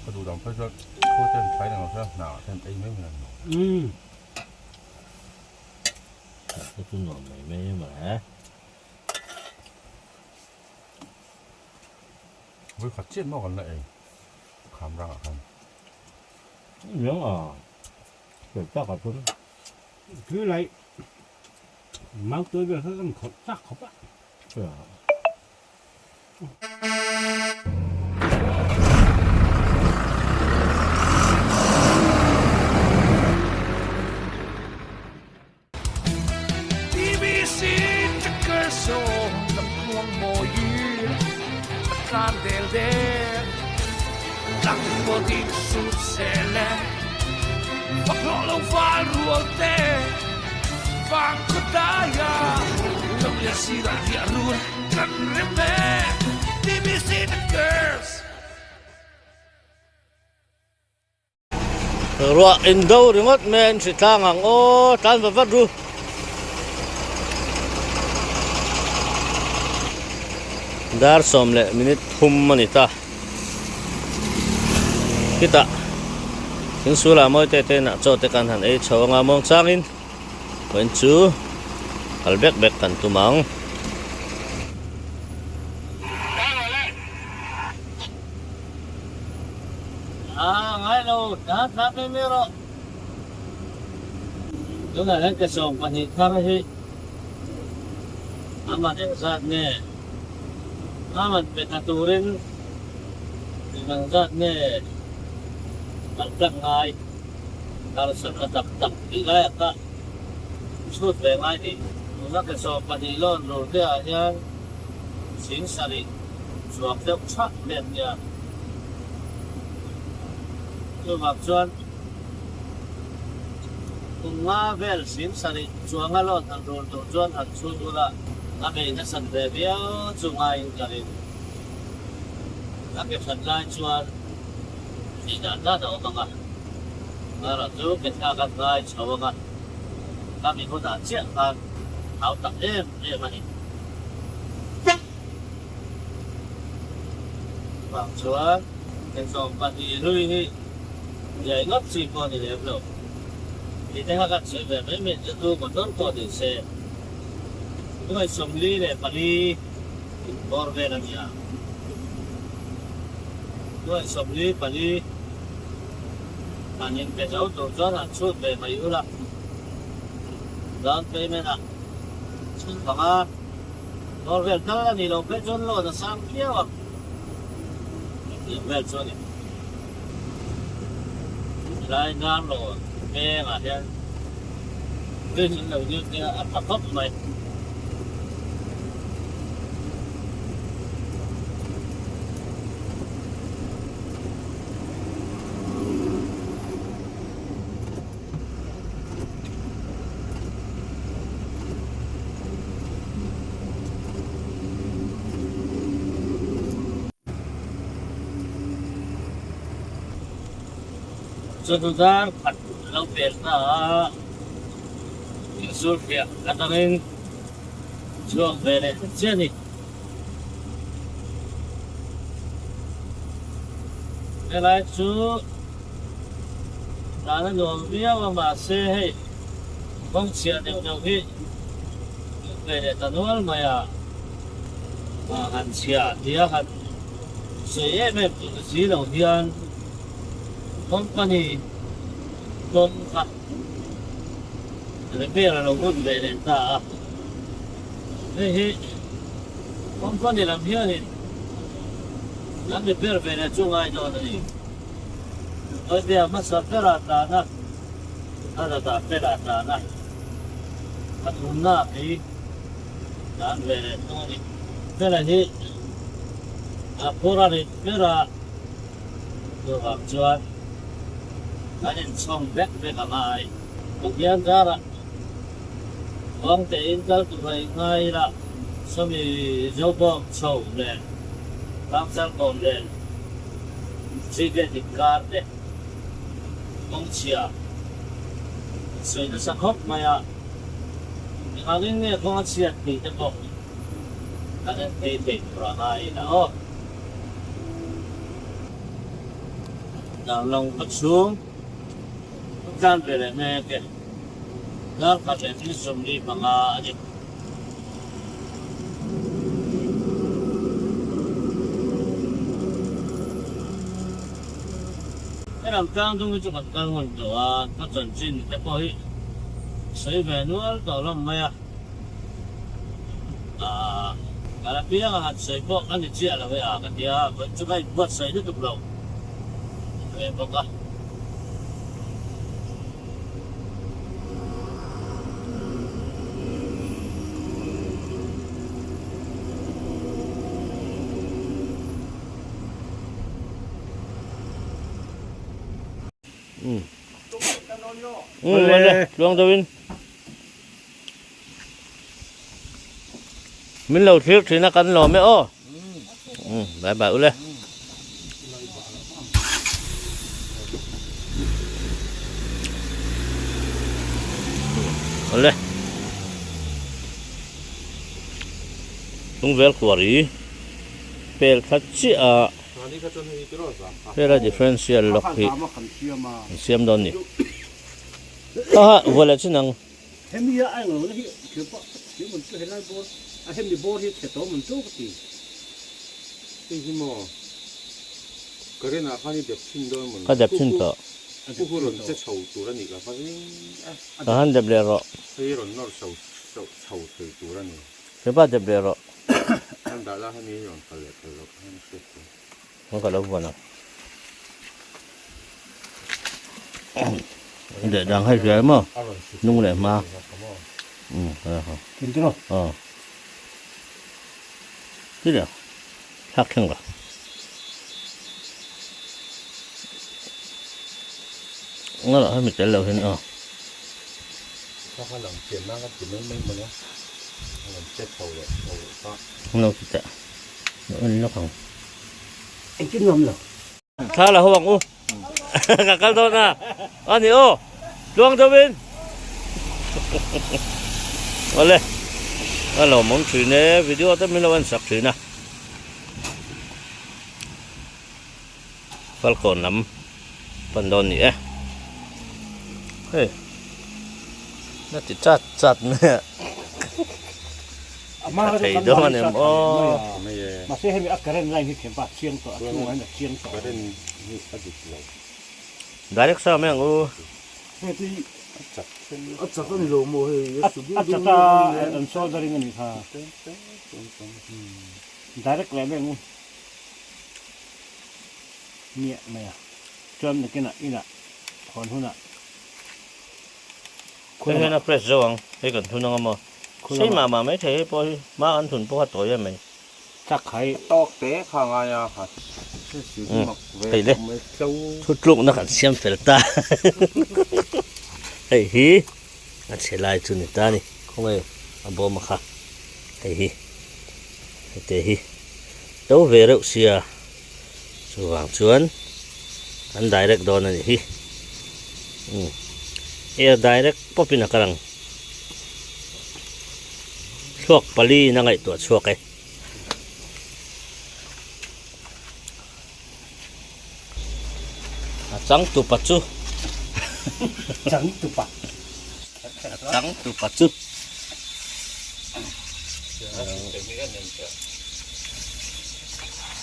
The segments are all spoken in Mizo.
Ka duh dang phei chuan khawi ten thlai nang lo se hnah ah ten ei mai mai a ni lo. Umm. Hnah te chu nuam mai mai em a. Vawi khat chiah maw kan la ei kham rang ah khan. Miang a fel tak a chun. Thil lai mau tawi vel kha kan khawrh chak khawp a. TBC Checkers aw lamtluang mawi a tlan del del Tlangpawh ding sut sel e Fak hlawh lo val rual te Vang khaw daia Lo lian sirah riah run kan rem e TBC Checkers. Ruah in do ringawt mai a in hri tlang ang aw tlan va vat ru. Dar sawm leh minute thum a ni ta. Khitah thingsul ah mawi te te inah chaw te kan han ei chho anga muang changin vawiin chu kal bek bek kan tum ang. A ngai lo, ta thla mai mai rawh. Tunah hian ke 12 thar hi a man engzat nge? A man pe ta turin engzat nge kan tlak ngai? Harsatna tak tak tih laiah kha chhut ve ngai ni. Tuna ke 12 lawn rur te ah hian 70,000 chuang deuh thah mek nia. Chuvang chuan kum nga vel 70,000 chuanga loan han rul tur chuan han chhut ula a bei nasat ve viau chu ngaiin ka ring. A ke that lai chuan tih dan dan a awm ang a, karah chu ke thlak a ngai chho ang a, khami hunah chiah khan hau tak em em a ni. Vang chuan 12 hlui hi riai ngawt chi pawh ni lem lo. Ti te kha kan sawi ve mai mai chu tu motor pawh ni se 44 bawr vel a nia. 44 han inpe zo tur chuan han chhut ve mai ula down payment ah chhun panga. Dawr vel tal a nih loh phei chuan loan a sang viau a, tih vel chu a ni. Helai Darlawn vengah hian bridge an lo dil te a tha khawp mai. Chawhnu dar khat lo pel ta a, insur fiah atangin chhuak ve leh chiah a ni. Helai chu dan a nuam viau a mahse hei kawng chhiah deuh deuh hi ve leh ta nual mai a, han chhiah tia han sawi em em tur si lo hian company kawng kha repair a lo hun ve leh ta a. Hei hi company lam hianin an repair ve leh chu ngai dawn a ni. Hawibia hmasa bera tana a latah fela tana a thumna hi dan ve leh thung a ni. Fela hi a phur a rit ber a, chuvang chuan an inchhawm vek vek a ngai. Pathian zarah Kawng tein kal tur a ingai ila, sawmi Zobawk chho leh Tlangchal kawm leh Brigade inkar te kawng chhia sawi nasa khawp mai a, engangin nge kawng a chhiat tih te pawh kan en phei thei tur a ngai ila aw. Darlawng khaw chhung kan tlan ve leh mek e. Dar khat leh minute 45 a ni. He lam tlang dung hi chu kan kal ngun tawh a, ka chanchin te pawh hi sawi ve nual tawh hlawm mai a. Aaa, kal apianga han sawi pawh ka ni chiah lo e a ka ti a, vawi chu ka inbuatsaih lutuk lo ve bawk a. Tluang deuhin min lo thlir thin a kan lawm e aw bye bye ule. Awle Lungvel kuari pel thla chiah a hela differential lock hi an siam dawn ni aha vuah leh chin ang. Hemi a englo na hi thil pawh thil mun chu helai bawr a hemi bawr hi chhe tawh mun chu ka ti. Hei hi maw current ah khan i dep thin dawn maw ni? Ka dep thin tawh. Pu hu rawn che chho tur a nih ka va ring a. Ka han dep leh rawh. Hei rawn nawr chho chho thei tur a ni. Hepa dep leh rawh. An dah la hemi hi rawn kal leh kal loh kha hian a hriat tur. Ka ka lo vuan ang. Leh dang hei hria emaw hnung leh hma. Kin tiraw? Aw. Tiraw? Thlak thleng lo. Nga lah hemi tel lo hian aw. Kha kha lang chian nan ka ti mai mai mawn a. A rawn che chho leh chho kha. Lo ti teh. En lawk ang. Engtin nuam lo. Thla la ho ang u. Ka kal dawn a. Ani aw. Tluang deuh in. Awle. A lawmawm thin e. Video te min lo en sak thin a. Falkawn lam pan dawn ni e. Hei. Na ti chat chat mai a. Ka thei dawn a ni maw. Mahse hemi a current line hi thiam pa a chiang tawh a chhungah hian a chiang tawh. Current hi a dik lo. Direct sa mai ang u. A chak then. A chak a ni lo maw hei a chak a an soldering a nih kha. Direct leh mai ang u. Miah mai a. Chuan nakinah inah hawn hunah Hei hian a press zo ang, hei kan thun ang a maw? Sei mah mah mai thei hei pawh hi hma kan thun pawh a tawi em mai. Chak khai. Tawk te kha ngai a kha Hei le, thu tlukna kan siam fel ta. Hei hi a chhe lai chu ni ta ni, khawnge a bawm a kha. Hei hi, hete hi to ve reuh sia. Chuvang chuan an direct dawn a nih hi. Umm air direct pawp in a kal ang. Thluak pali in a ngaihtuah chhuak e. A changtupa chu. Changtupa. A changtupa chu.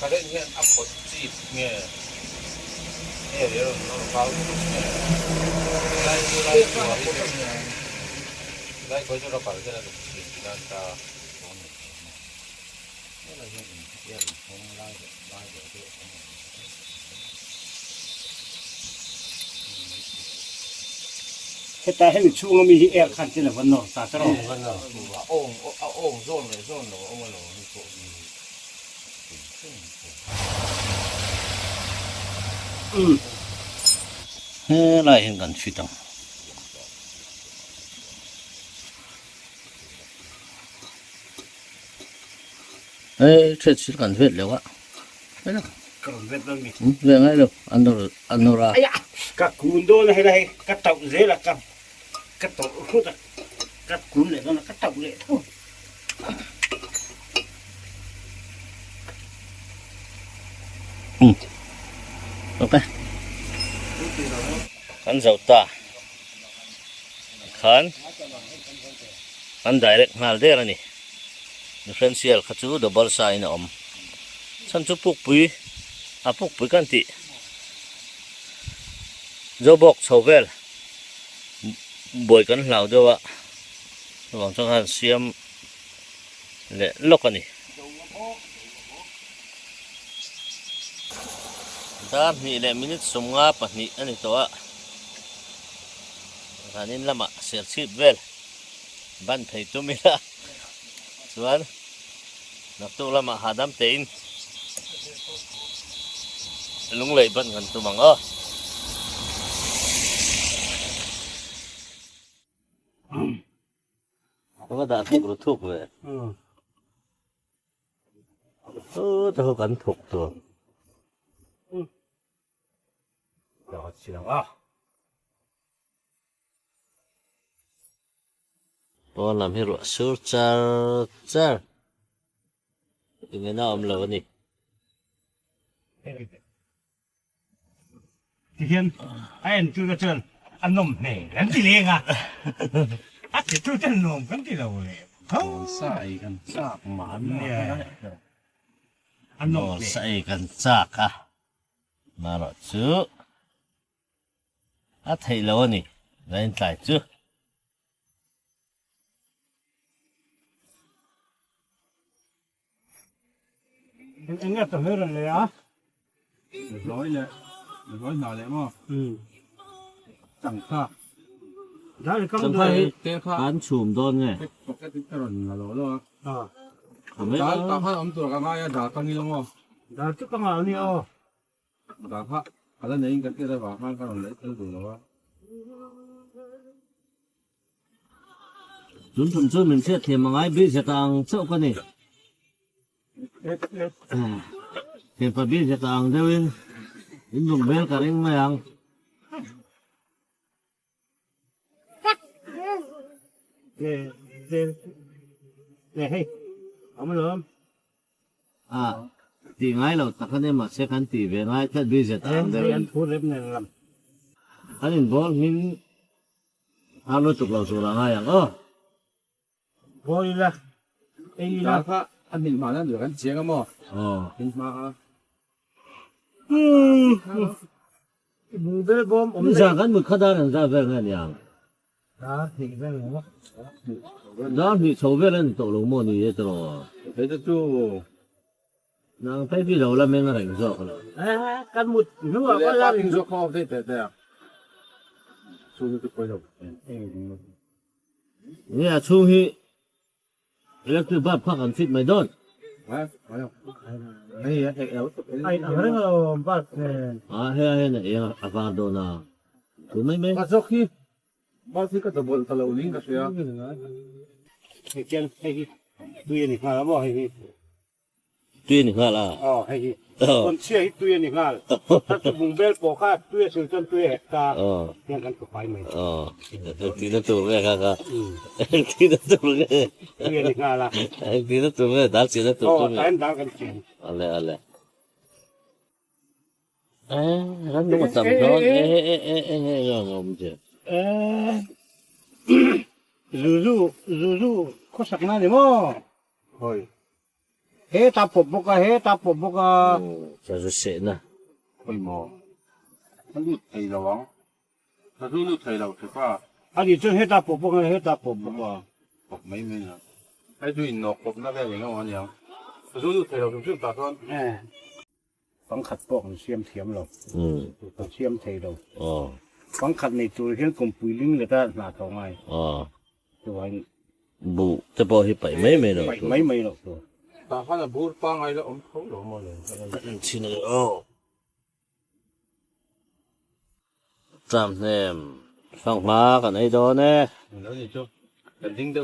Current hian a phawt chip nge nge leh rawn nawr kau thut nge lai chu lai kuai lai kuai chu rubber hian a duk thin tih nan ta dawn ni thin a helai hian in air inhawng lai leh lai leh deuh a awm ang Heta hemi chhunga mi hi air khan chen a va nawr ta che rawh. A awng a awng zawn leh zawn lo a awm alawm hei pawh hi. Helai hian kan fit ang. Hei thread sil kan vet leuh a. Ka rawn vet dawn mi. Ve ngai lo a nawr a nawr a. Aiah ka kun dawn a hei lai ka tauh zel a ka ka tawrh hrut a ka kun leh dawn a ka tauh leh tho. Ok. Kan zoh ta khan an direct nghal der a ni. Differential kha chu double sa in a awm. Chhan chu pukpui a pukpui kan tih Zobawk chho vel buai kan hlau deuh a chuvang chuan khan siam leh lawk a ni. Dar hnih leh minute 52 a ni tawh a, zanin lamah serchhip vel ban thei tum ila chuan naktuk lamah hahdam tein lunglei ban kan tum ang aw. Ka va dah thuk ru thuk ve. Chu chu kan thuk tur. Pawn lam hi ruah sur char char engena awm lo a ni. Tihian a entu te chuan a nawm hmel an ti leng a, a titu ten nuam kan ti lo leh tho. Sa ei kan chak mah A nawm hmel. Sa ei kan chak a, marawh chu a theih lo a ni, vawiin tlai chu. Eng nge ta hmer an lei a? Zawi leh zawi hna leh maw? Changkha. Changkha hi kan chhum dawn nge? Pocket in ka rawn la lo lo a. Dal tah khan awm tur ka ngai a, dal ka ngil maw? Dal chu ka ngal nia aw. Dal kha ka la neiin ka hriat avang khan ka rawn lei tel duh lo a. Tun tum chu min hriat thiam angai bik zet ang chauh ka ni. Thianpa bik zet ang deuhin in lung vel ka ring mai ang. A ti ngai lo tak a ni mahse kan ti ve ngai tlat bik zet ang deuhin. An inbawl hming A lutuk lo tur a ngai ang aw. Bawi ila, ei ila. Dar kha a hmin hma nan kan chiang a maw? Aw. Hmin hma a. Bung vel bawm awm Nizan kan mut kha dar an zat vel nge niang? Dar hnih vel maw? Dar hnih chho vel a ni tawh lo maw ni e tiraw? Hei te chu Nang phei hi lo la meng reng zawk lo. Kan mut hnuah pawh la ring zawk ho te te a. Chhung chu pawi lo. Nge a chhung hi electric bulb kha kan fit mai dawn. Ai ang reng lo bulb nen. A hei a hian a eng a var dawn a. Chu mai mai. Ka zawk hi bulb hi ka dawbawlh ta lo niin ka hria. Hei khian hei hi tui a ni nghal a maw hei hi. Tui a ni nghal a. Aw hei hi. Kawnchhia hi tui a ni nghal. Kha chu bungbel pawh kha tui a sil chuan tui a hek ta. Hian kan tawpai mai. Aw. Engtina tur nge kha kha. Engtina tur nge. Tui a ni nghal a. Engtina tur nge dal chian na tur chu ni. Aw tain dal kan chian. Ale ale. Eh ran nung a tam dawn e e e e nge nge ang awm che. Eh Zuzu Zuzu khawsak na ni maw. Hawi. He ta pawp bawk a, he ta pawp bawk a. Sazu sehna. Khawi maw? Ka lut thei lo ang. Sazu lut thei lo che pa. A nih chuan he ta pawp bawk a, he ta pawp bawk a. Pawp mai mai a. Hei chu innawk pawpna vel eng emaw a niang. Sazu lut thei lo hrim hrim tah chuan. Pangkhat pawh kan siam thiam lo, kan siam thei lo. Pangkhat nei tur hian kumpui ling leta hna tho ngai. Chuan buh te pawh hi paih mai mai lo tur. Paih mai mai lo tur. Tah khan a bur pangai la awm tho lo maw le. Ka en chhin a ni aw. Tram hnem fanghma kan ei dawn e.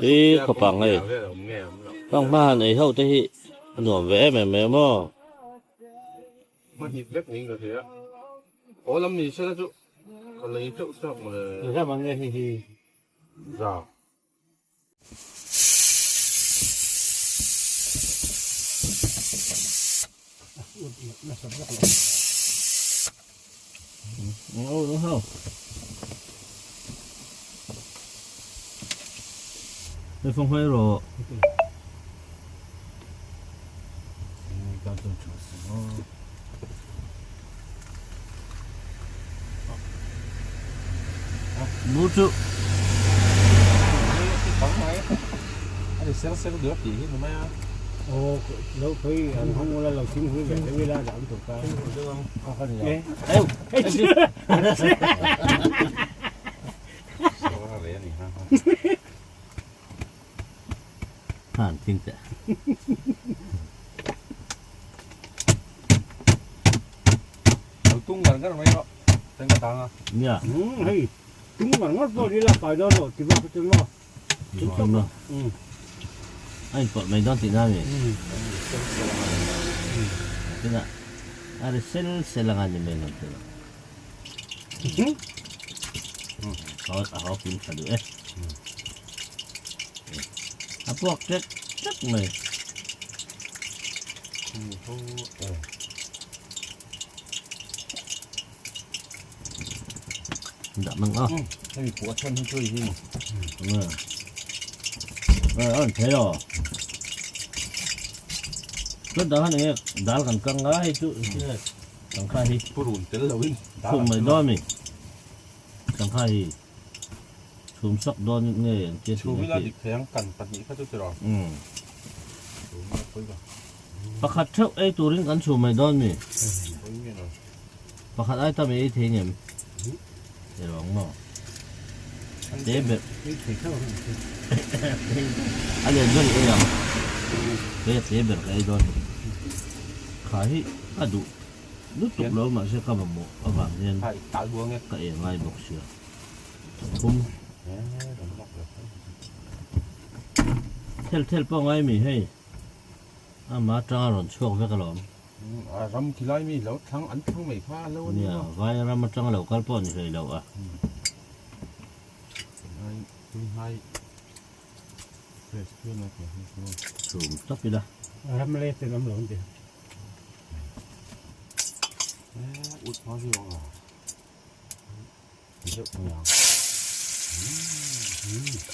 Hi khawpang hei fanghma han ei ho te hi a nuam ve em em em aw. Hei fanghmai rawh. Bur chu. Han thing teh. Tung ngar ngar mai rawh. Teng ka tang a. Nia. Hei tung ngar ngar pawh ni la kai dawn lo ti bawk chu maw. Tung lo. A in pawlh mai dawn tihna a ni. Tinah a ri sel sel anga ni mai lo tilo. A haw kim tha duh e. A puak ṭek ṭek mai. Dah mang a. Hemi pawh a chhan hi chu hei hi. A rawn thei lo. Chuan dah khan enge dal kan kang a hei chu sangha hi. Purun tel lo in dal an chhum mai dawn mi. Sangha hi chhum sak dawn nge an tia Chhum ila dik thei ang kan pahnih kha chu ti rawh. Chhum ila pawi lo. Pakhat theuh ei turin kan chhum mai dawn mi. Pakhat ai tam ei thei ngem. Ei lo ang maw. Te ber. A lian ber i ei ang. Kei a te ber ka ei dawn. Kha hi ka duh lutuk lo mahse ka mamawh avang hian ka ei ngai bawk sia. Thum. Thel thel pawh ngai mi hei. Ama atanga rawn chhuak vek alawm. A ram khi lai mi lo thlang an thlang mai kha lo a ni maw? Nia, vai ram atanga lo kal pawh ni hlei lo a. Chhum tawp ila. Ram le ten awm lo an ti.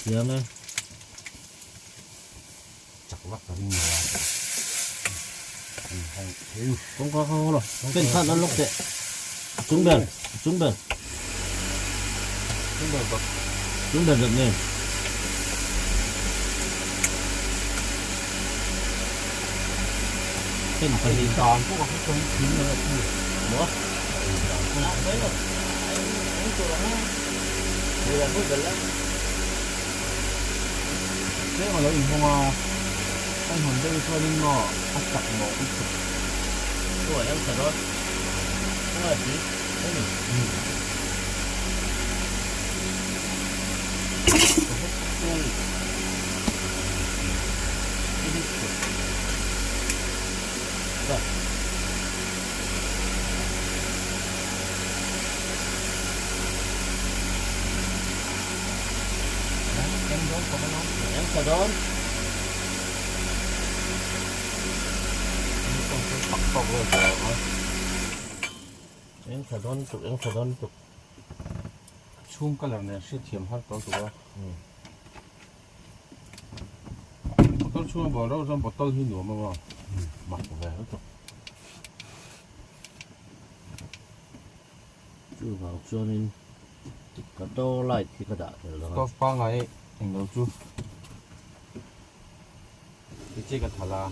Chiang e. Kawngka kha haw lo. Pen khan an lawk teh. Chung ber, chung ber. Chung ber zat nen. Pen pahnih. Maw? Tlem a lo inhawng a, a inhawn deuh chuanin maw a chak mawh lutuk. Chhung colour nen hriatthiam har tawh lutuk a. Bottle chhunga ball reuh chuan bottle hi nuam a maw mak ve lutuk. Chuvang chuanin ka door light hi ka dah tel dawn a. Stove pangngai englo chu i che ka thala a.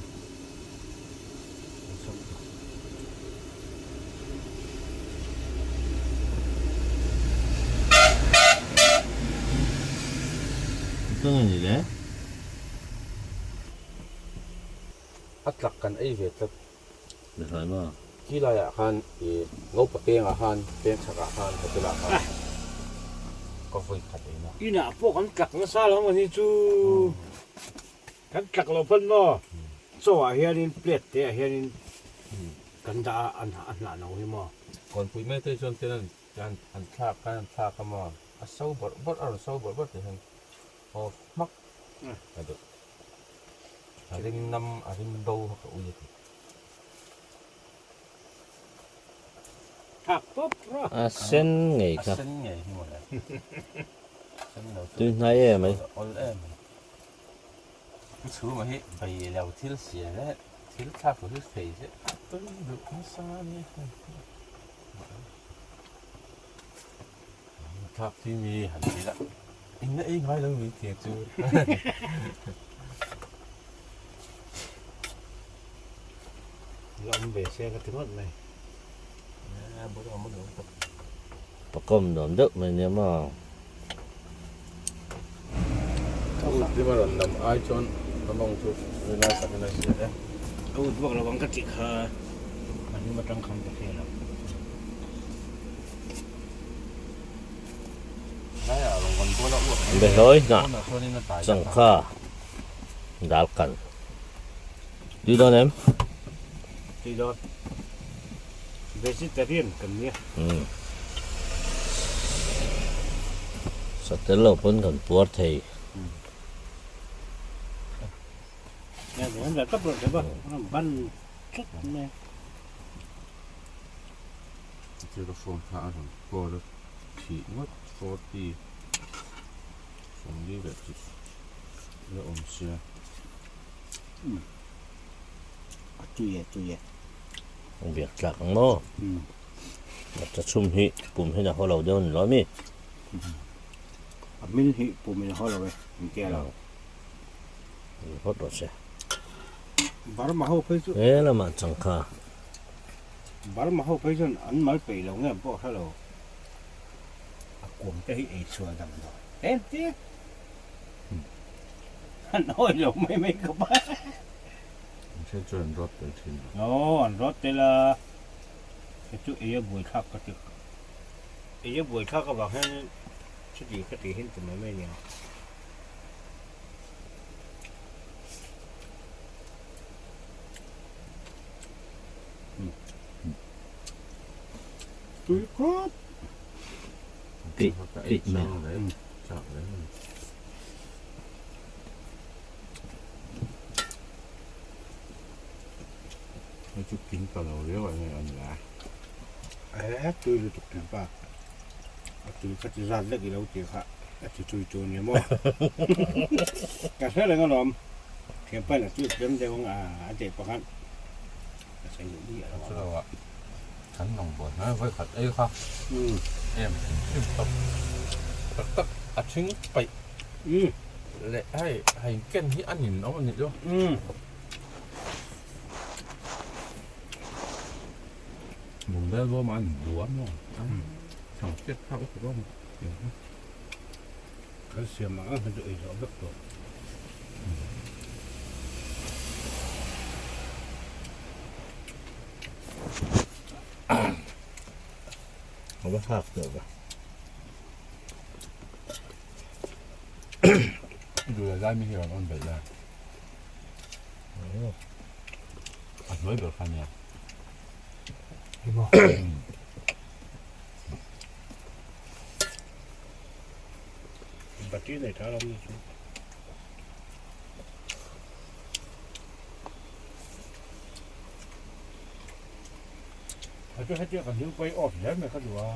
Ka nge ni le? A tlak kan ei ve tlat. Ni hlai ma? Khi laiah khan i Ngopa pengah khan peng chhakah khan hotel ah khan ka vawi khat ei na. Inah pawh kan tlak nasa lo maw ni chu? Kan tlak lo pawn maw? Chaw ah hianin plate te ah hianin kan dah a, a hnah no hi maw? Kawnpui mai te chuan ten an an thlak khan an thlak a maw? A so bawrh bawrh a rawn so bawrh bawrh tih hian off hmak a duh. A rim nam a rim bo kha ka ui a ti. Thak tawp rawh. A sen ngei kha. A sen ngei hi mawle. Sen lo chu. Tui hnai em mai. Awl em mai. Pu chhuma hi bai lo thil sia leh thil thlak lo hi fei zet pawn duh nasa a ni. Thlak thi mi han ti la. Engna ei ngai lo mi tiang chu. La awm ve se ka ti ngawt mai. Pakawm nuam deuh mai nia maw. A ut lim a rawn lam ai chuan ka mawng chu rilai tak in a hria e. A ut vak lo ang ka tih kha a lim atang khan ka hria lo. Behlawi hnah changkha dal kan tui dawn em? Tui dawn. Vegetarian kan nia. Umm. Sa tel lo pawn kan puar thei. Thil ka phone kha a rawn call a thih ngawt 40 sawmli leh chu la awm sia. A tui e tui e. Ang biak tlak ang maw? Hmarcha chhum hi pum hian a haw lo deuh a ni lo ami? A hming hi pum in a haw lo e, in tia lo. Ni phawt rawh se. Burma ho phei chu. He lamah changkha. Burma ho phei chuan an mal peih lo nge an pawh hre lo. A kuam te hi ei chhuah dam dawn em tia. An awi lo mai mai khawp a. An hriat chuan an rawt tel thin lo. Aw an rawt tel a, he chu ei a buaithlak ka ti. Ei a buaithlak avang hian chuti ka tih hin ti mai mai nia. Tui khawp. Tih tih mai. Hei chu king ta lo riau a nge an la. Eh tui lutuk thin pa. A tui kha ti zat lek i lo tih kha a ti tui tur ni maw. Ka hre reng alawm. Thianpa in a tui tlem deuh ang a a deh pakhat ka sawi duh miah lo. Chu lo ah kan lawng buai hmel vawi khat ei kha em em tawp tak tak a thing paih leh hei hei ken hi a nin awm a nih chu. Bungbel bawm a an buam maw thang chiat phak a bawm Kan siam ang ang hi chu ei zawh vek tawh. A va thlak tawh ve. Duh leh lai mi hi rawn on belh la. A hnuai ber kha nia. Battery nei tha lo mi chu. A chu hetia kan ding pawh i off zel mai kha duh a.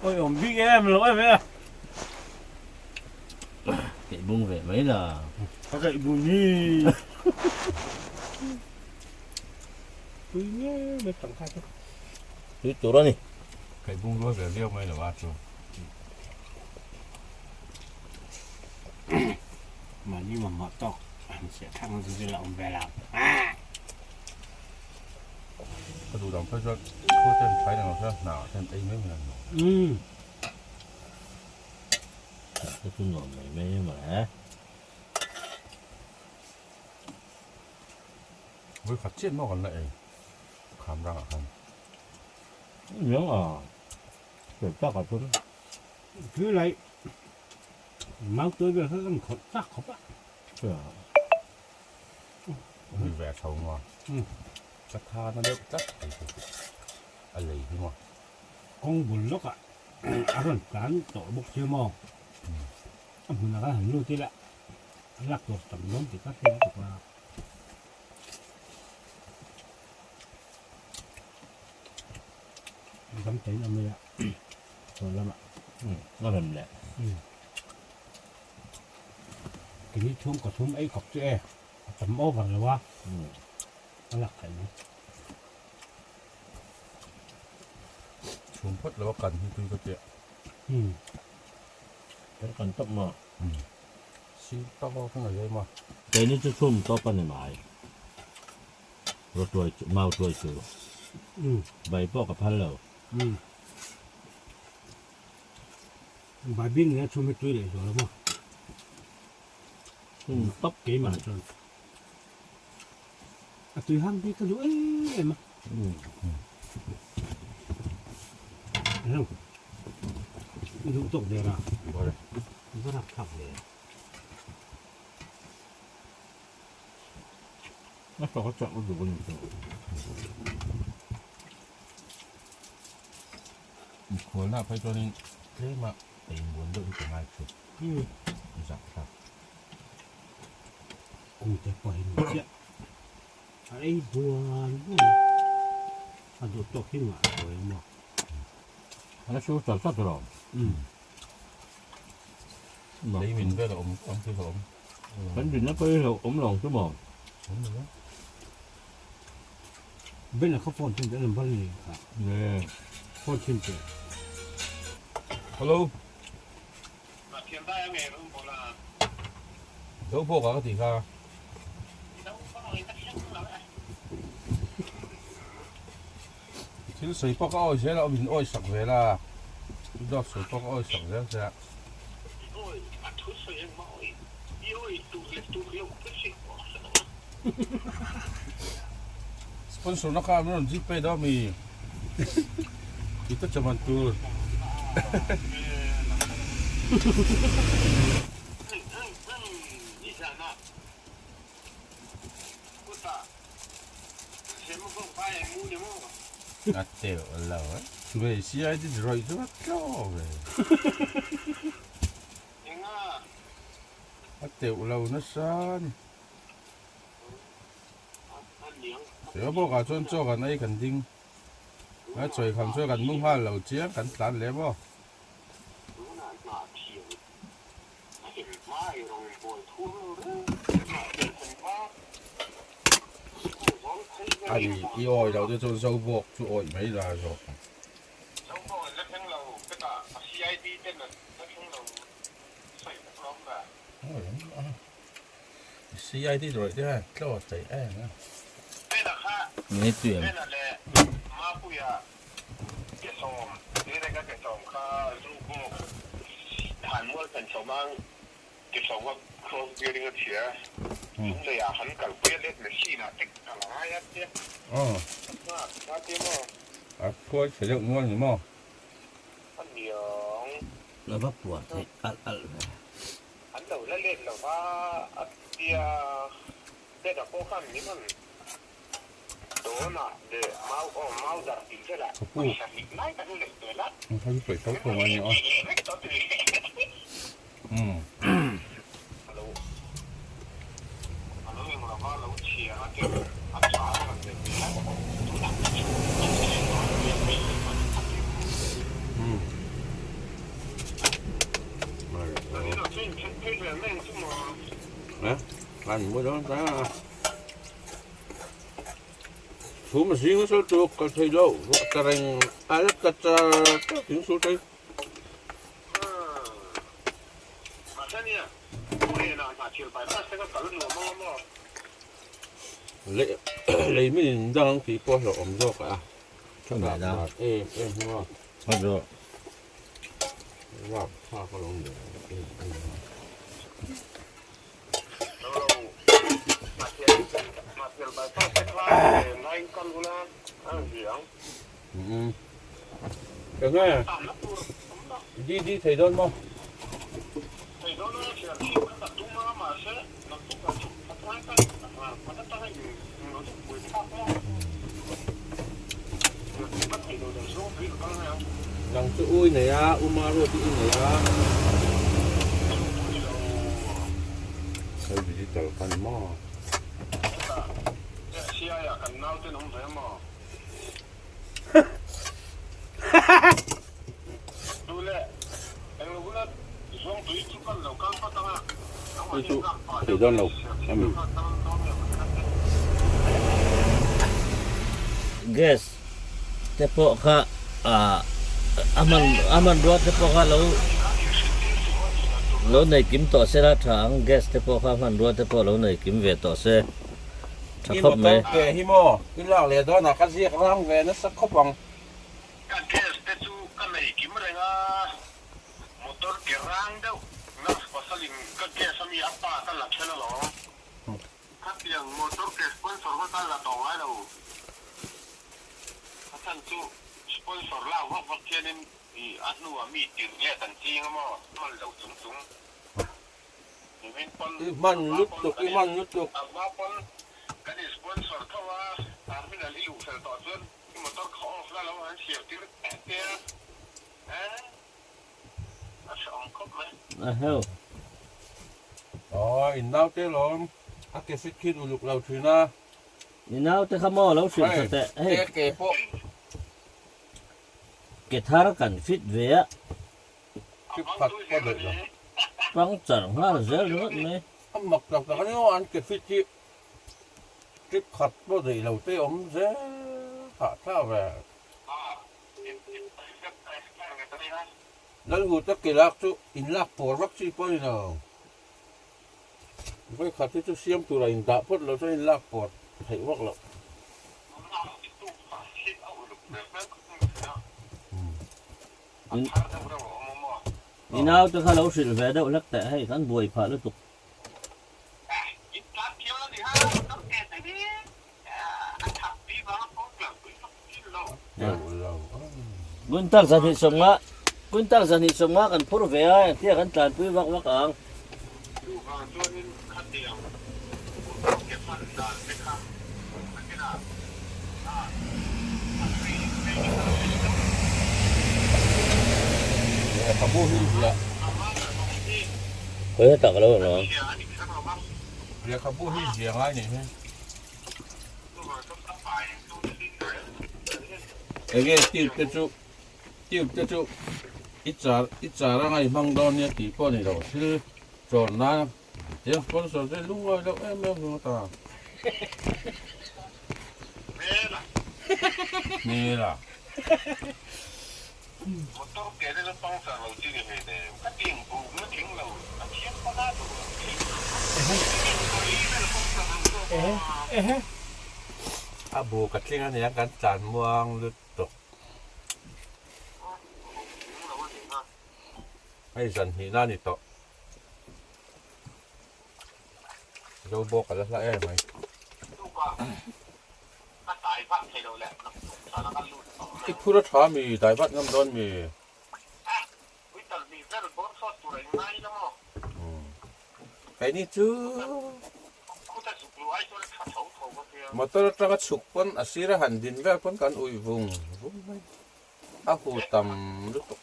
Ôi ổn big em lo em e. Kei bung ve mai la. Ka kei bung ni. Tui nge mai tang kha chu. Tui tur a ni. Kei bung rual ve viau mai lo a chu. Mahni mamawh tawk han siah thlang chu zil a awm ve lo. Ka duh dang phei chuan khaw ten thlai dang lo hian hna ah hian ei mai mai an nuam. Umm. Ka chu nuam mai mai em a. Vui khat chiat maw kan la ei kham rangah khan. Miang a. Tak ah chuan. Thil lai mau tuai vel kha kan khawrh chak khawp a. Ni ve tho maw? Ka tha na deuh tlat thei chu a lei hi maw? Kawng bul lawkah a rawn tlan tawh bawk sia maw? A hmunah khan han lut ila a lak tur tam dawn tih ka hre lutuk a. Dam tein a mai a chaw lamah. A rem leh. Kini chhung ka thum ei khawp chu e a tam over lo a a lak theih mai. Chhum phawt lo a kan hi tui ka tia. Kan kan tawp maw? Sir tak a ka ngaih em a. Keini chu chhum tawp a ni mai. Rawtuai chu mau tuai chu bai pawh ka phal lo. Bai bing nena chhum hi tui leh zual a maw? Chhum tawp keimah chuan a tui hang hi ka duh em em a. Hello. I duh tawk der a. Va rak thlak ve. A tawk a chak lutuk a ni chu. Mikhualna phei chuanin tlema ei muan deuh hi ka ngai thin. Zah thlak. Kungte pawh hi ni chiah. A ei buan buan a. A duh tawk hi ngah tawh em maw? A su chat chat rawh. Lei min vel a awm ang chu hlauhawm. Kan dinna pawh hi hlauhawm lo ang chu maw? Awm lo e. Ben a kha phone thin te a number ni kha. Nge. Phone thin teh. Hello. Zo pawh ka ka ti kha. Thil sawi pawh ka awi zel a, min awi sak zel a, dawt sawi pawh ka awi sak zel che a. Sponsor na kha an rawn gpay dawn mi? Tih te chaman tur. A teuh lo e. Ve CID rawih chu a tlaw ve. A teuh lo nasa a ni. Teuh bawkah chuan chaw kan ei kan ding. A chawi kham chuan kan mu nghal lo chiang kan tlan leh maw. A ni, i awi lo te chuan zo bawk chu awih mai la zawk ang. CID rawih te khan tlaw thei em a. Nge tui ang. A phuai chhe deuh nual ni maw? La va puar theih alh alh ve. Chhum a zing nasa lutuk kal thei lo ruah ta reng a la tla char char thing sur thei. Lei min in dang ang tih pawh a hlauhawm zawk a. Em em hi maw. Rap thlak alawm le em em. Enge DD thei dawn maw? Nang chu u i nei a, u Maruat i nei a. Hei digital kha ni maw? Hei chu thei dawn lo a mi. Gas te pawh kha a hman a hmanrua te pawh kha lo lo nei kim tawh se la tha ang gas te pawh kha hmanrua te pawh lo nei kim ve tawh se. Tha I khawp mai. motor ke hi maw i lak leh dawnah ka ziak rang ve nasa khawp ang. Ka gas te chu ka nei kim reng a, motor ke rang deuh nurse pasalin ka gas ami a pa ka la then alawm. Khatiang motor ke sponsor kha ka la tawh ngai lo. A chhan chu sponsor lak vak vak hianin a hnuah mi tirh let an ching a maw, hman lo chung chung. I hman lutuk, i hman lutuk. Aw, in naute lawm, a ke fit khin uluk lo thin a. I naute kha maw lo hrilh tha teh hei. Hei, ke pawh. Ke thar kan fit ve a. Chip khat ka daih lo. Puncture nghal zel ringawt mai. A mak tak tak a ni aw, an ke fit hi chip khat pawh daih lo te awm zel thah thlah ve. Lalhut a ke lak chu in lak pawr vak chi pawh a ni lo. Vawi khat hi chu siam tura in dah phawt lo chuan in lak pawr theih vak loh. I naute kha lo hrilh ve deuh hlek teh hei kan buai phah lutuk. Quintal 250 quintal 250 kan phur ve a engtia kan tlanpui vak vak ang. Lehkhabu hi ziah. Khawi hetah ka lo awm lo ang. Lehkhabu hi ziah ngai nih hi. Enge tube te chu tube te chu i char i char a ngaihmang dawn nia tih pawh a ni lo thil chawn nan Tiang sponsor te lungawi loh em em ringawt a. Hmela. A bu ka tling a nia kan tlan muang lutuk. Hei zan hnihna a ni tawh. Zo bawk a la hla em mai. I phur a tha mi, dai vat ngam dawn mi. Keini chu motor atanga chhuk pawn a sir a han din vel pawn kan uih vung vung mai. A hu tam lutuk.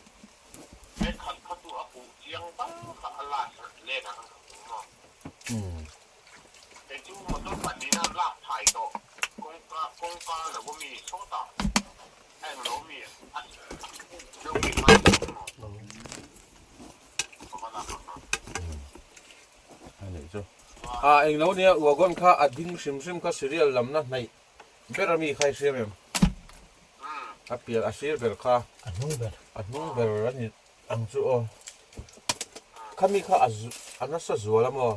A englo nia wagon kha a ding hrim hrim kha serial lamna hnaih ber ami kha i hriam em? A pian a sir ber kha. A hnung ber. A hnung ber a ni ang chu aw. Khami kha a a nasa zual a maw?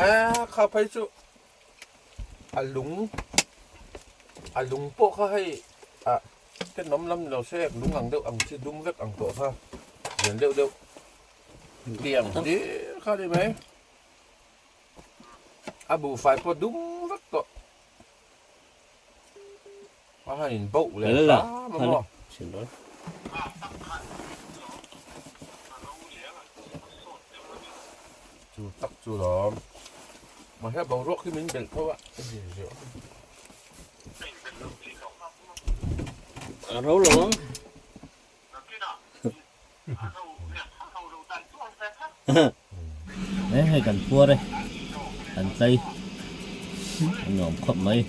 Eee kha phei chu a lung a lung pawh kha hei ah tenawm lam ni lo se lung ang deuh ang chi dum vek ang tawh kha lian deuh deuh tiang hlir kha a ni mai. A buhfai pawh dum vek tawh. A han in boh leh hram a maw? thin dawn. Chu tak chu lawm. Mahse boruak hi min belh tho a. A ro lo ang. He hei kan puar e, kan tlai a nuam khawp mai.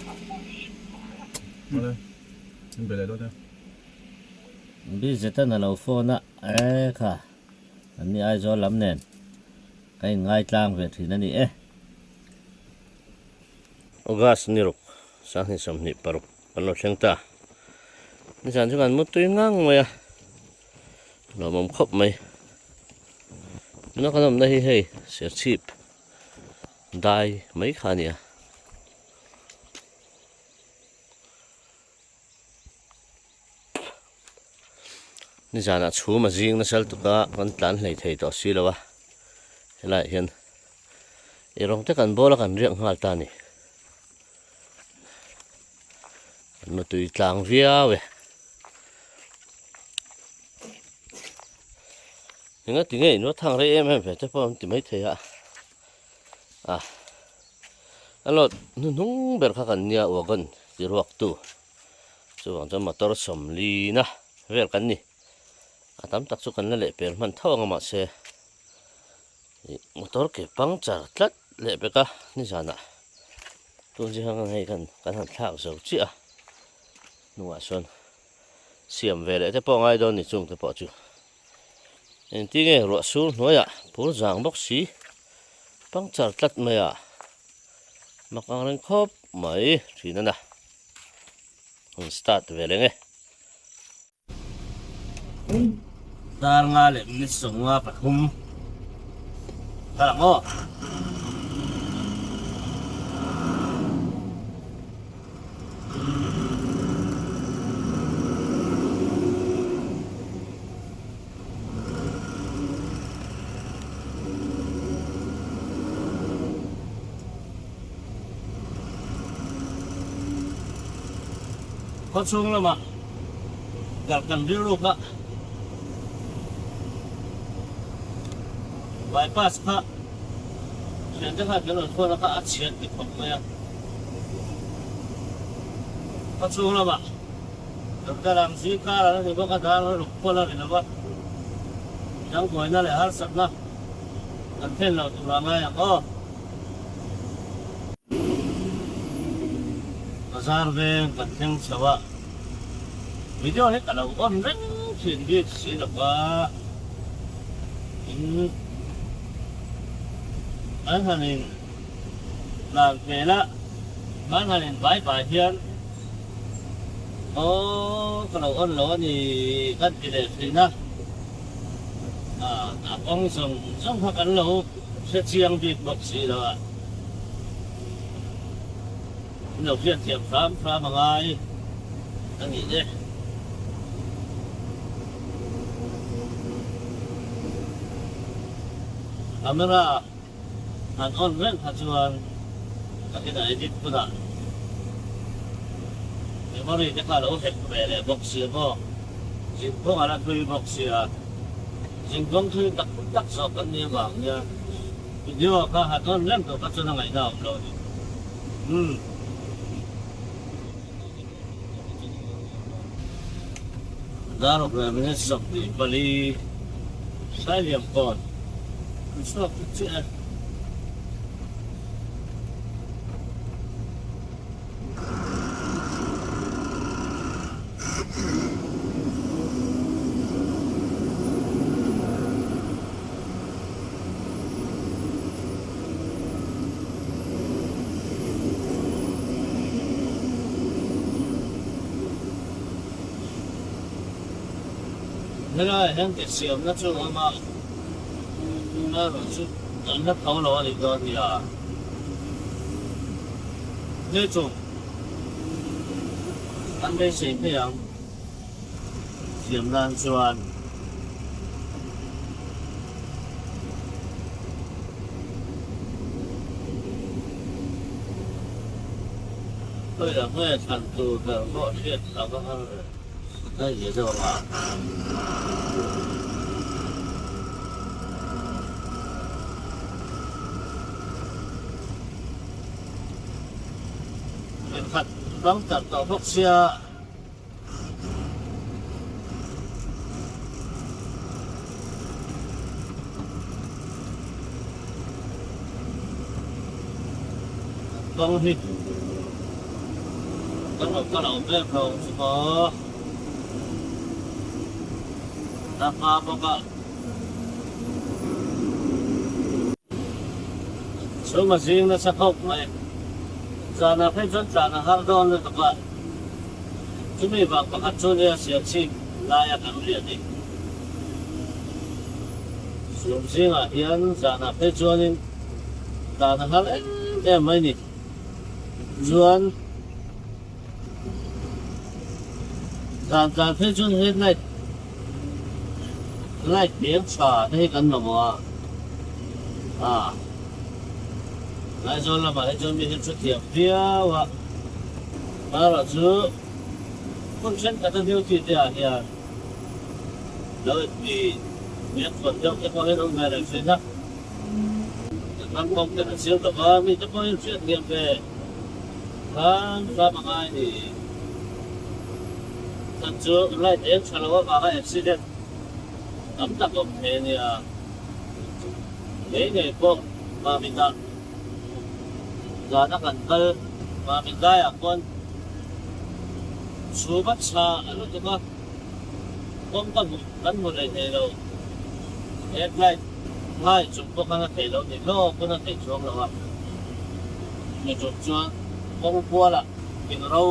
Bizetan a lo phone a, e kha an ni Aizawl lam nen ka inngai tlang ve thin a ni e. August ni ruk 2026 kan lo thleng ta. Nizan chu kan mutui ngang mai a, lawmawm khawp mai. Tuna kan awmna hi hei Serchhip dai mai kha a ni a. Nizanah chhum a zing nasa lutuk a, kan tlan hlei thei tawh si lo a, helaiah hian ei rawng te kan bawl a kan riak nghal ta a ni. Kan mutui tlang viau e. Enga ti nge inva thang rei em em ve te pawh an ti mai thei a. A a lot hnuhnung ber kha kan nia wagon ti ruak tu. Chuvang chuan motor sawmlina vel kan ni. A tam tak chu kan la leh pel hman tho ang a mahse ih motor ke puncture tlat leh pek a nizanah tun zing ang hei kan kan han thlak zo chiah a hnungah sawn siam ve leh te pawh a ngai dawn ni chung te pawh chu engtin nge ruah sur hnuaiah phur zang bawk si puncture tlat mai a mak ang reng khawp mai thin a na hun start ve leh nge. Dar nga leh minute 53 ka lang aw. Khawchhung lamah kal kan rilru kha bypass kha thiante khan kan rawn phone a kha a chhiat ti khawp mai a. Khawchhung lamah Doctor ang zingkar a la ni bawk a, dar a ruk pawlh a ri lo va, dangbuaina leh harsatna kan thlen loh tur a ngai ang aw. Bazar veng kan thleng chho a, video hi ka lo on reng thin bik si lo va, in an han in tlan hmel a, an han in vai vai hian aw ka lo on lo a ni kan ti leh thin a, a kawng zawng zawng kha kan lo Hre chiang bik bawk si lo a, in lo hriat thiam hram hram a ngai a nih le. Camera han on reng kha chuan ka inah edit hunah memory te kha a lo hek ve leh bawk si a maw, zinkawng a la hlui bawk sia. Zingkawng thil tak tak zawk kan nih avang hian video kha han on reng tawh kha chuan a ngaihna a awm lo a ni. Umm. Dar awk leh minute 24 Sailiam kawn an chhuak tuk chiah e. Helaiah hian ke siamna chu a awm a, erawh chu an la tho lo a nih dawn nia. Hei chu an beisei phei ang siam nan chuan. Khawiah nge thlan tur ber pawh hriat a va har ve. Ngai ve deuh ang a. Khat bang tak tawh bawk sia. Kawng hi kan lo kal awm em lo chu maw a hma bawk a chhum a zing nasa khawp mai zanah phei chuan tlan a har dawn lutuk a. Chumi vang pakhat chu nia Sialchhip laia kan riah ni. Sum zingah hian zanah phei chuanin dan a nghal em em mai ni. Chuan zan tlan phei chuan headlight light eng tha te hi kan mamawh a, ah Aizawl lamah hi chuan mi hi thu thiam viau a. Erawh chu hun thenkhat a duty te ah hian lo inti hmel khawn deuh te pawh hian awm ve reng thin a, kan ram kawng te kan siam tawp a, mi te pawh hian hriat thiam ve hram hram a ngai ni. Chhan chu light eng tha lo avanga accident tam tak awm thei a nia, ngei ngei pawh Mamit ah Zana kan kal Mami daiah pawn chhum a chha a lutuk a, kawng ka hmuh kan hmu leh thei lo. Headlight ngai chung pawh khan a theih loh ni hlawk pawn a theih chuang lo a, mi tum chuan kawng kualah thing ro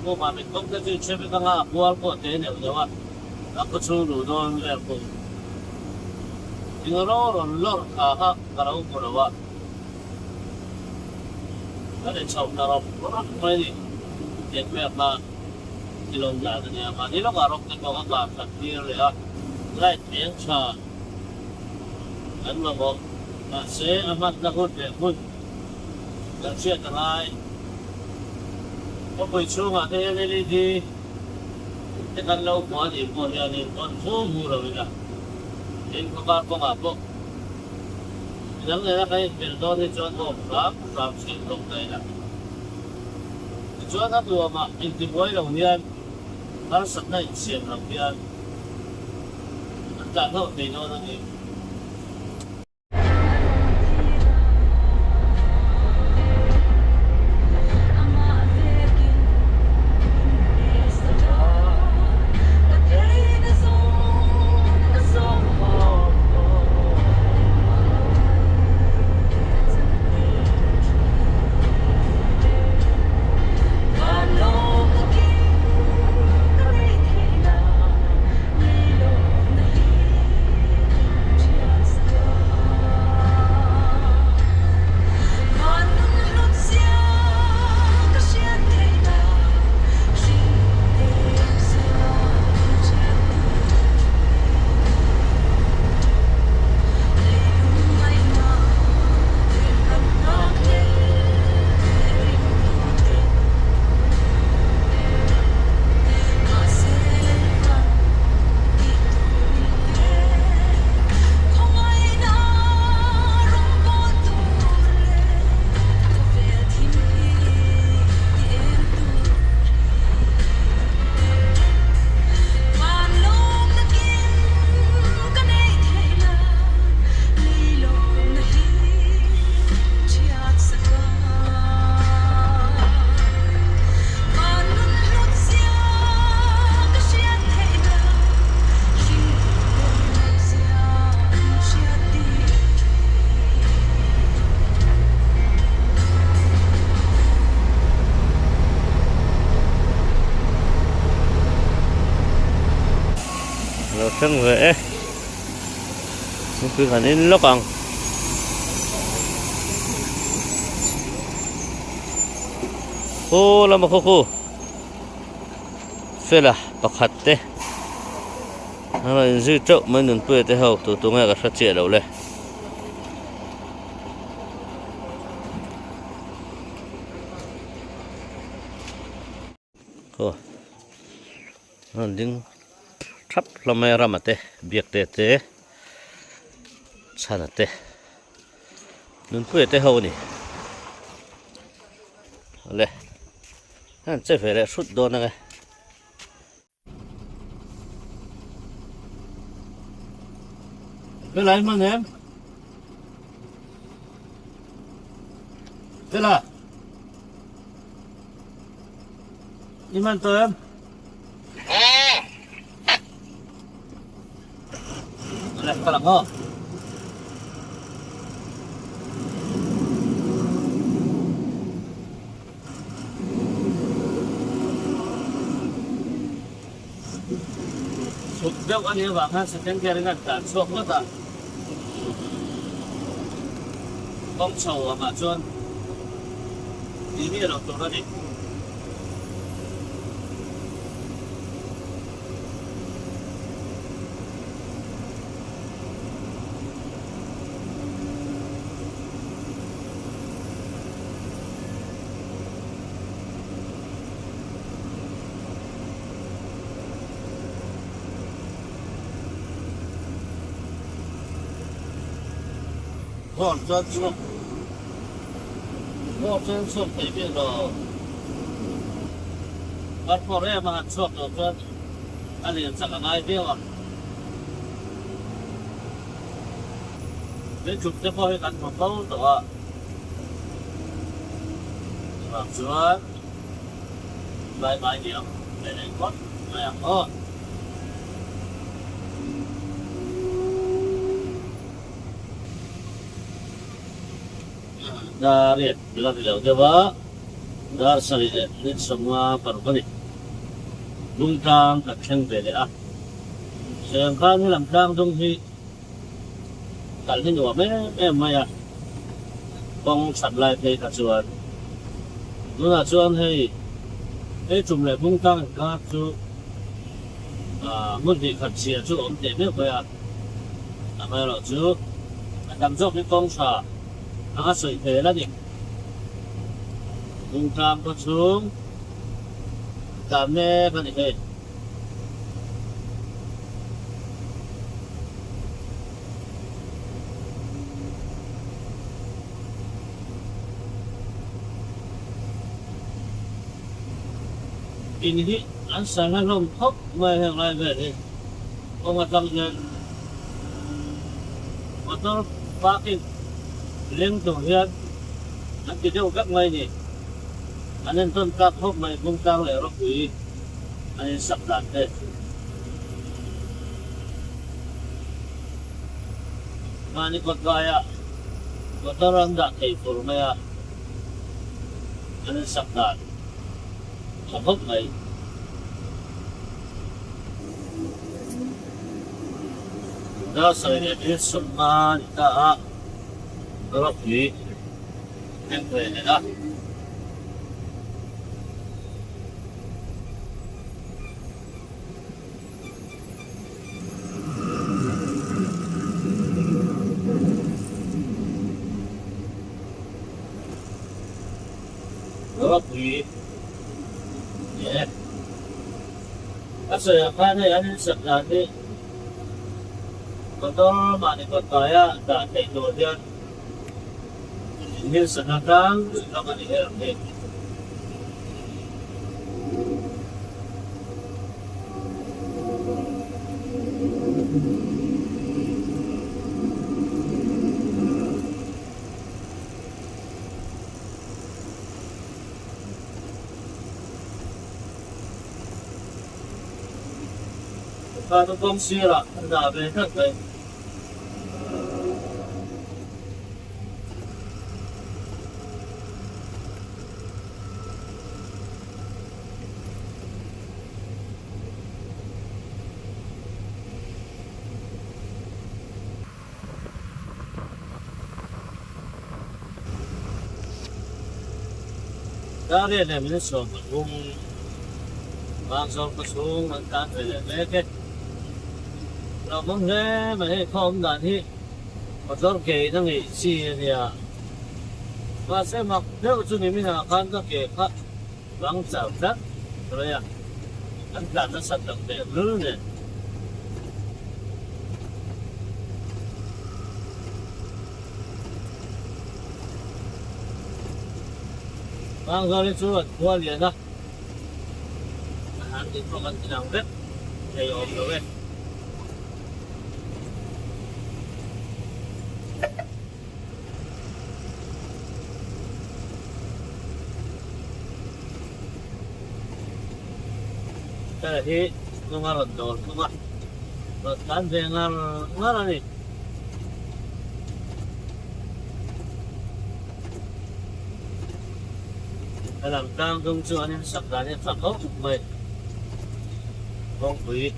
pawh Mami kawng te chu i chhe vek anga a kual pawh te neuh neuh a, a khaw chhung luh dawn vel pawh thing ro rawn lawr thla kha ka lo hmu lo a. Ka ni chhoh ta rawp rawp mai ni. Tiang pek kha thilawm dan a nia. Mahni lawkah rawp te pawh ka kah that tir leh a. Light eng tha kan mamawh. Mahse a hmanna hun leh hmun kan hriat a ngai. Khawpui chhungah te hian LED te kan lo hmu a nih pawh hianin on hu hu lo ila. Tin khawkar kawngah pawh. Midang nena kan inpelh dawn hi chuan awm hram hram thin tawk ta ila. Tichuan a nuamah intibuai lo hian harsatna insiam lo hian an tlan hlauh thei dawn a ni. Lo thleng ve e thingpui kan in lawk ang. Khaw lama khaw khu fela pakhat te a rawn inzui teuh mai nunpuia te ho tu tu nge ka hre chiah lo le. Aw. An ding thap hlawm mai a Rama te Biakte te Chhana te Nunpuia te ho a ni awle an che ve leh hrut dawn ang e. Fela in man em? Fela? I man tawh em? Awle, kal ang aw. Chhuk deuh a nih avang khan second gear in a tlan chhuak ngawt a, kawng chho angah chuan tih miah loh tur a ni. Vawk chuan chhuak Vawk chuan chhuak thei bik lo. Kan pawh em a han chhuak tur chuan a lian chak a ngai viau a. Min tluk te pawh hi kan hmu fo tawh a. Chuvang chuan bye bye diam ve leh phawt mai ang aw. Dar riat la ri lo deuh a, dar sarih leh minute 50 paruk a ni. Bungtlang kan thleng ve leh a, Sengkhan hi lamtlang dung hi Kal hi nuam em em mai a, kawng that lai phei kha chuan. Tunah chuan hei hei tum leh Bungtlang inkar chu hmun hnih khat chhia chu awm teh meuh mai a, amaherawh chu a tam zawk hi kawng tha anga sawi hmel a ni. Bungtlang khaw chhung tlan mek a ni hei. In hi an sa hla hlawm khawp mai heng lai vel hi kawng atang hian motor parking leng tur hian an ti deuh vek mai ni. An entawn tlak khawp mai Bungtlang leh Rawpui. An insak dan te. Mahni kawt laiah motor an dah thei fur mai a, an insak dan tha khawp mai. Dar sawi leh thil sumna a ni ta a, ropui thleng ve leh a. Ropui e. A sawi ang khan hei an insak dan hi motor mahni kawtkaia dah theih tur hian Inhilsakna tlangpui tak a ni her ang hi. Kha kawng sirah a dah ve tlat mai. Darian leh min sawm a tum. Vangzawm ka chhung an tan ve leh mek e. Hlauhawm hle mai hei khaw awm dan hi motor ke in a ngeih chi a nia. Mahse mak deuh chu ni minah khan ka ke kha bang char tlat mai a. An tlan nasat loh teh lul nen. Pangzawri chu an khua lian a, a han tih pawh kan ti lang vek thei awm lo e. Hei hi hnung a rawn dawl thung a, rawn tlan ve ngar ngar a ni. Helam tlang dung chu an insak dan hi a tha khawp mai. Kawngpui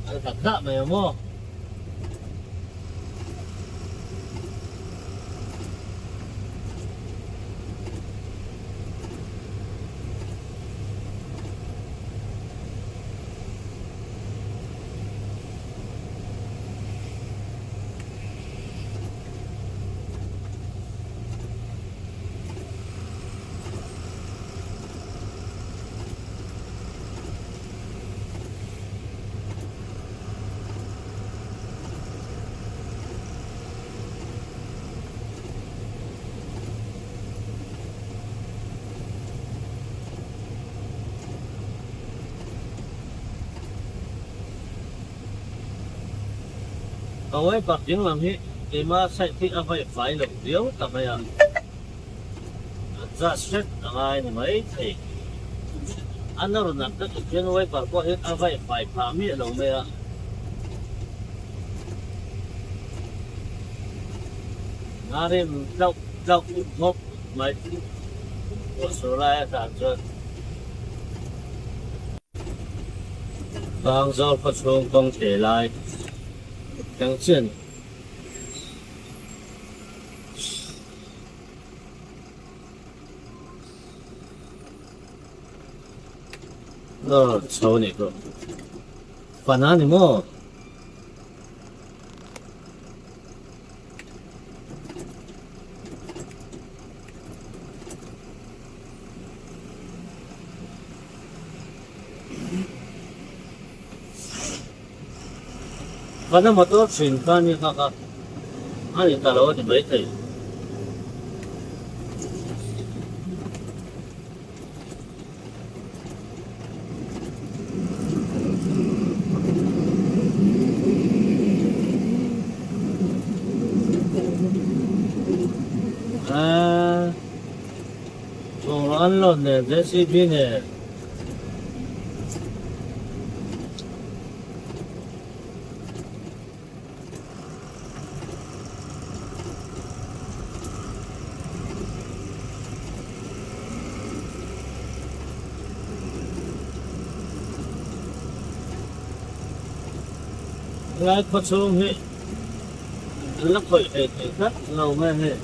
an hlat hlah mai ang maw? Ka uai pak ding lam hi keima side hi a vaih fai loh viau ta mai a, adjust hret a ngai ni mai thei. A nawr nat lutuk hian wiper pawh hi a vaih fai phah miah lo mai a. A rim tlauh tlauh bawk mai ruahsur lai a tan chuan Pangzawl khawchhung kawng thei lai thleng chiah a ni. Aw chho a nih pawh Pana a ni maw? Pana motor thin kha ni kha kha a ni ta lo a ni maithei. Bungraw an lawn nen JCB nen. Helai khaw chhung hi an la khawih ve thei tlat lo nge hei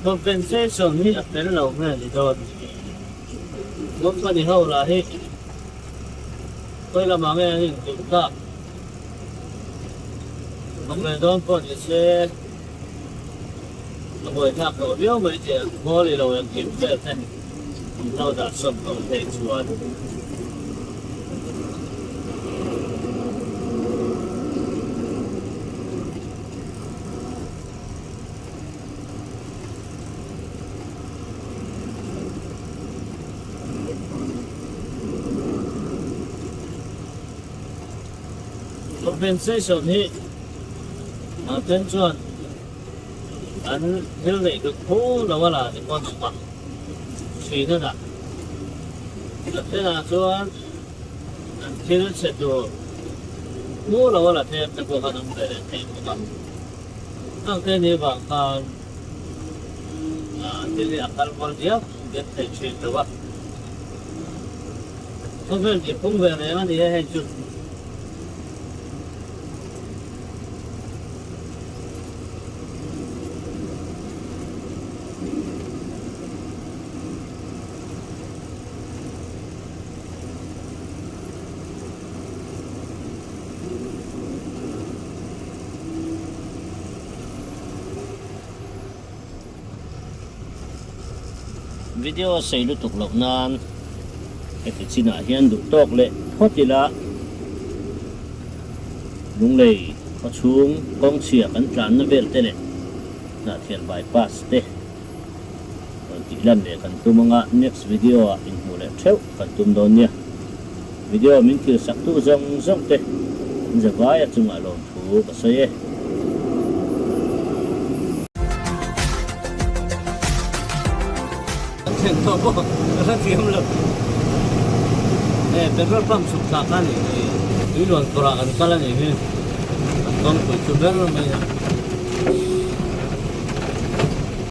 compensation hi a fel lo nge ni dawn company ho lah hi khawi lamah nge an inkulh tak. Awm ve dawn pawh ni se a buaithlak tawh viau mai tih ang khawl i lo engkim vel te an lo dah sawm tawh phei chuan. Compensation hi a then chuan an thil neih duh phu lo a la ni pawn awm a, thin a dah. A thenah chuan an thil chhe tur phu lo a la tlem te pawh khan awm ve leh thei bawk a. Khang te ni vang khan thil hi a kal kual diak diak thei thin lo a. Khawvel tih phung ve reng a ni e hei chu. Video a sei lutuk loh nan. Heti chinah hian duh tawk leh phawt ila Lunglei khawchhung kawngchhia kan tlanna vel te leh Hnahthial bypass te rawn tih lan leh kan tum anga next video ah inhmuh leh theuh kan tum dawn nia. Video min thil sak tu zawng zawng te an za vaia chungah lawmthu ka sawi e. Kan thlen tawh pawh ka hre thiam lo. E petrol pump chhuk thlak a nih hi. Tui luan kawrah kan kal a nih hi. Kan kawngpui chu ber mai a.